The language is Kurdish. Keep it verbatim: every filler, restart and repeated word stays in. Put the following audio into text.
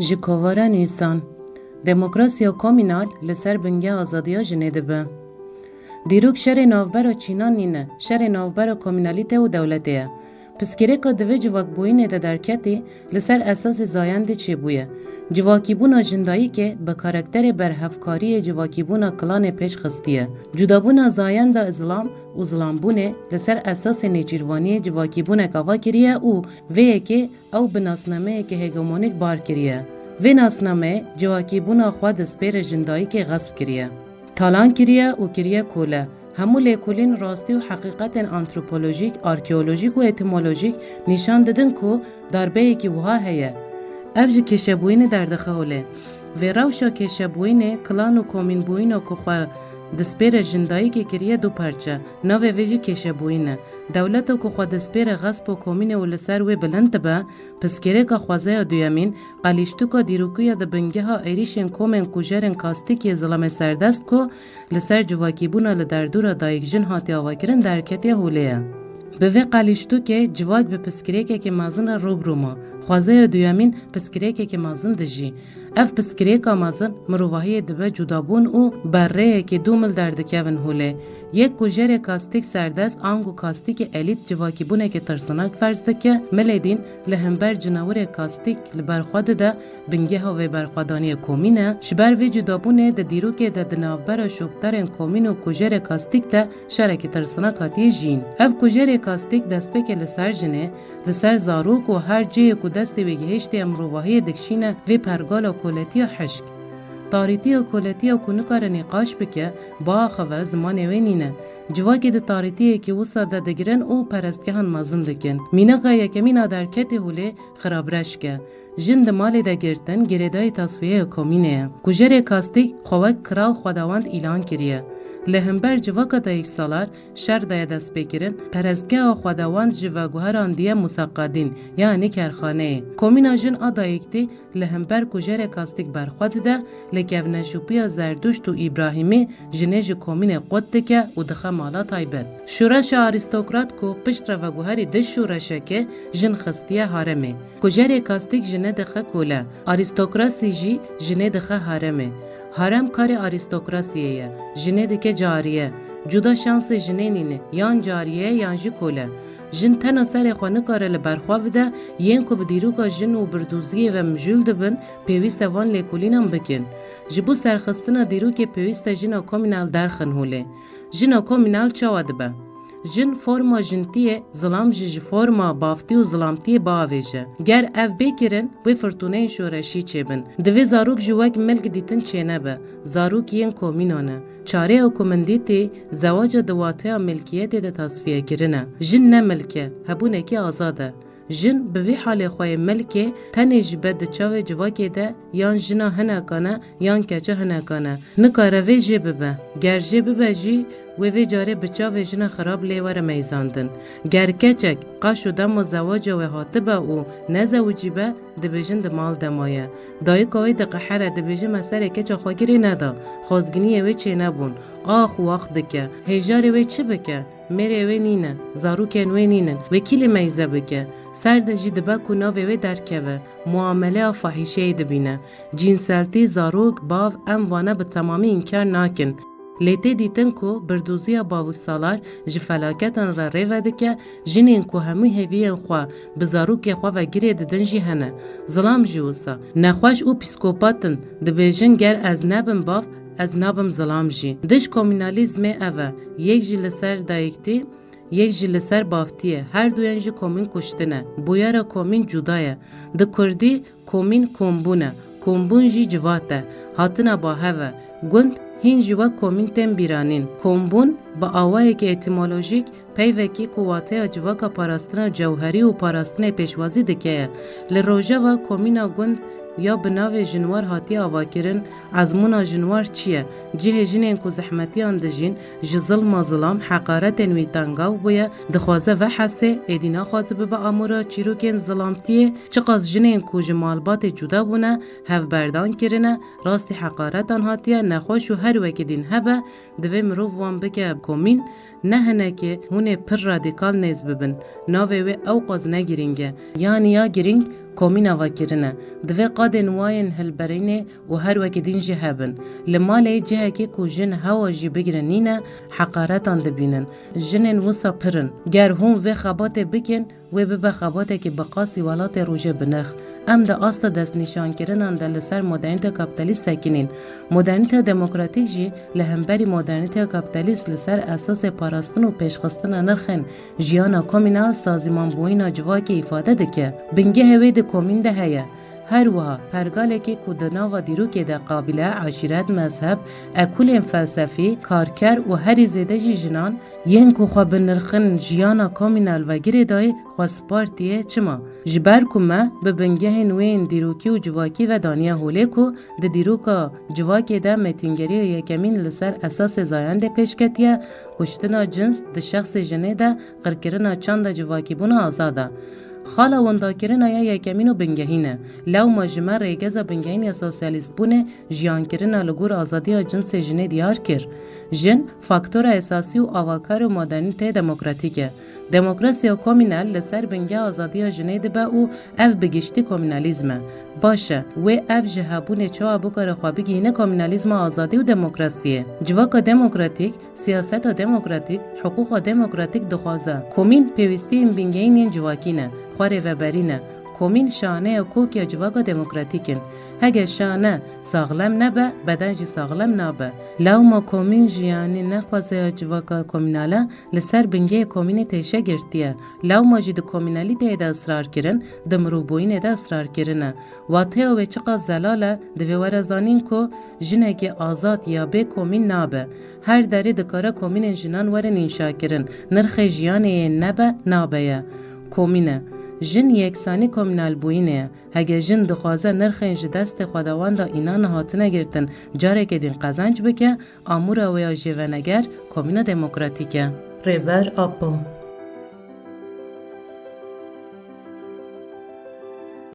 Ji kovara nîsan, demokrasiya komînal li ser bingeha azadiya jinê dibe. Dîrok şerê navbera çînan nîne, şerê navbera komînalîte û dewletê ye. Piskirêka di vê civakbûyînê de derketî, li ser esasê zayendê çêbûye. Civakîbûna jindayîkê bi karakterê berhevkariyê civakîbûna kilanê pêş xistiye. Cudabûna zayenda zilam û zilambûnê li ser esasê nêçîrvaniyê civakîbûnek ava kiriye û vê yekê ew bi nasnameyeke hegemonîk bar kiriye. Vê nasnameyê civakîbûna xwe destpêrê jindayîkê xesp kiriye. Talan kiriye û kiriye kole. Hemû lêkolîn rastî û heqîqetên antropolojîk, arkeolojîk û etîmolojîk nîşan didin ku darbeyekî wiha heye. Ev ji kêşebûyînê derdixe holê. Vê rewşa kêşebûyînê kilan û komînbûyîna ku xwe destpêrê jindayîkê kiriye du parçe. Navê vê jî kêşebûyîn e. Dewleta ku xwe destpêrê xesp û komînê û li ser wê bilind dibe, piskirêka xwezaya duyemîn, qelîştûka dîrokî ya di bingeha êrîşên komên kujerên kastîk yê zilamê serdest ku li ser civakîbûna li derdora dayik-jin hatiye avakirin derketiye holê ye. Bi vê qelîştûkê civak bi piskirêkekî mezin re rû bi rû ma. Xwezaya duyemîn piskirêkekî mezin dijî. Ev piskirêka mezin mirovahiyê dibe cudabûn û bi rêyekê dûmil derdikevin holê. Yek kujerê kastîk serdest ango kastîkê elît civakîbûnekê tirsinak ferz dike, milê dîn li hember cinawirê kastîk li ber xwe dide, bingeha vê berxwedaniyê komîn e. Ji ber vê cudabûnê di dîrokê de di navbera şopdarên komîn û kujerê kastîk de şerekî tirsinak hatiye jiyîn. Ev kujerê kastîk destpêkê li ser jinê, li ser zarok û her cihê ku destê wê gihiştiye mirovahiyê dikişîne vê pergala koletiya hişk. Tarîtiya koletiya ku nikare nîqaş bike, biaxive, zimanê wê nîne. Civakê di tarîtiyekî wisa de digirin û perestgehan mezin dikin. Mînaka yekemîn a derketê holê xirabreşk e. Jin di malê de girtin, girêdayî tasfiyeya komînê ye. Kujerê kastîk xwe wek kral xwedawend îlan kiriye. Li hember civaka dayiksalar şer daye destpêkirin, perestgeha xwedawend ji veguherandiye museqedîn, yanî kerxaneyê. Komîna jin a dayiktî li hember kujerê kastîk berxwe dide, lê kevneşopiya Zerduşt û Îbrahîmî jinê ji komînê qut dike û dixe mala taybet. Şoreşa arîstokrat ku pişt re veguherî di şoreşekê jin xistiye haremê. Kujerê kastîk jinê dixe kole. Arîstokrasî jî jinê dixe haremê. Harem karê arîstokrasiyê ye. Jinê dike cariye. Cuda şansê jinê nîne, yan cariye yan jî kole. Jin tena serê xwe nikare li ber xwe bide, yên ku bi dîroka jin û birdûziyê ve mijûl dibin, pêwîst e van lêkolînan bikin. Ji bo serxistina dîrokê pêwîst e jina komînal derxin holê. Jina komînal çawa dibe? Jin forma jintiyê, zilam jî ji forma bavtî û zilamtiyê biavêje. Ger ev bê kirin, wê firtûneyên şoreşî çêbin. Divê zarok jî wek milk dîtin çênebe. Zarok yên komînan e. Çareya ku min dîtî, zewaca di wateya milkiyetê de tasfiye kirine. Jin ne milk e, hebûnekî azad e. Jin bi vî halê xwe yê milkê tenê ji be di çavê civakê de yan jina hinekan e, yan keça hinekan e. Nikare vê jê bibe. Ger jê bibe jî, wê vê carê bi çavê jina xirab lê were meyzandin. Ger keçek qaşo dema zewaca wê hatibe û nezewicîbe, dibêjin di mal de maye. Dayika wê diqehere, dibêje me serê keça xwe girê neda, xwezginiyê wê çênebûn. Ax û ax dike. Hêjarê wê çi bike? Mêrê wê nîne, zarokên wê nînin. Wê kî lê meyze bike? Ser de jî dibe ku navê wê derkeve, muameleya fahîşeyê dibîne. Cînseltî, zarok, bav, em vane bi temamî înkar nakin. Lê tê dîtin ku birdûziya baviksalar ji felaketan re rê vedike, jinên ku hemû hêviyên xwe bi zarokê xwe ve girê didin jî hene. Zilam jî wisa. Nexweş û psîkopat in, dibêjin ger ez nebim bav, ez nabim zilam jî. Dij komînalîzmê ev e, yek jî li ser dayiktî, yek jî li ser bavtiyê, her du yên jî komîn kuştin e. Bûyera komîn cuda ye. Di kurdî komîn kombûn e. Kombûn jî civat e. Hatina bahev e. Gund hîn jî wek komîn tên bîranîn. Kombûn bi awayekî etîmolojîk peyvekî ku wateya civaka parastina cewherî û parastinê pêşwazî dike ye. Li rojeva komîna gund ya bi navê jinwar hatiye avakirin, ezmûna jinwar çi ye? Cihê jinên ku zehmetiyan dijîn, ji zilma zilam, heqaretên wî tengav bûye, dixwaze vehese, êdî naxwaze bibe amûra çîrokên zilamtiyê. Çiqas jinên ku ji malbatê cuda bûne, hevberdan kirine, rastî heqaretan hatiye, nexweş û her wekî dîn hebe, divê mirov wan bike komîn, ne hinekê hûn ê pir radîkal nêz bibin. Navê wê ewqas ne girîng e. Yanî ya girîng Komîna vekirine. Divê qadên wayên hilberînê û her wekî din jî hebin. Li malê cihekê ku jin hewa jî bigrin nîne, heqaretan dibînin. Jinên wisa pir in. Ger hûn vê xebatê bikin, wê bibe xebatekî bi qasî welatê rojê bi nirx. Em di asta destnîşankirinan de li ser modernîteya kapîtalîst sekinîn. Modernîteya demokratîk jî li hemberî modernîteya kapîtalîst li ser esasê parastin û pêşxistina nirxên jiyana komînal sazîmanbûyîna civakê îfade dike. Bingehê wê di komîn de heye. Her wiha pergalekê ku di nava dîrokê de qabîle, eşîret, mezheb, ekolên felsefî, karker û herî zêde jî jinan yên ku xwe bi nirxên jiyana komînal ve girêdayî xwe spartiye. Çima? Ji ber ku me bi bingehên wê yên dîrokî û civakî ve daniye holê ku di dîroka civakê de mêtingeriya yekemîn li ser esasê zayendê pêş ketiye, kuştina cins di şexsê jinê de, qirkirina çanda civakîbûna azad e. Xala windakirina ya yekemîn û bingehîn e. Lewma ji me rêgeza bingehîn ya sosyalîstbûnê, jiyankirina li gor azadiya cinsê jinê diyar kir. Jin faktora esasî û avakar û modernîteyê demokratîk e. Demokrasiya komînal li ser bingeha azadiya jinê dibe û ev bi giştî komînalîzm e. Baş e, wê ev ji hebûnê çawa bikare xwe bigihîne komînalîzma azadî û demokrasiyê? Civaka demokratîk, siyaseta demokratîk, hiqûqa demokratîk dixwaze. Komîn pêwîstiyên bingehîn yên civakî ne, xwe rêveberî ne. Komîn şaneya kok ya civaka demokratîk in. Hege şane saxlem nebe, beden jî saxlem nabe. Lewma komîn jiyanî ne xwezeya civaka komînal e, li ser bingehê komînê têşe girtiye. Lewma jî di komînalîteyê de israr kirin, di mirovbûyînê de israr kirine. Wateya wê çiqas zelal e, divê were zanîn ku jinekî azad ya bê komîn nabe. Her derê dikare komînên jinan werin înşakirin. Nirxê jiyanê yê nebe, nabe ye. Komîne. Jin yeksanî komînalbûyînê ye. Hege jin dixwaze nirxên ji destê xwedawan de înan hatine girtin, carekê din qezenc bike, amûra wê ya jêveneger komîna demokratîk e. Rêber Apo.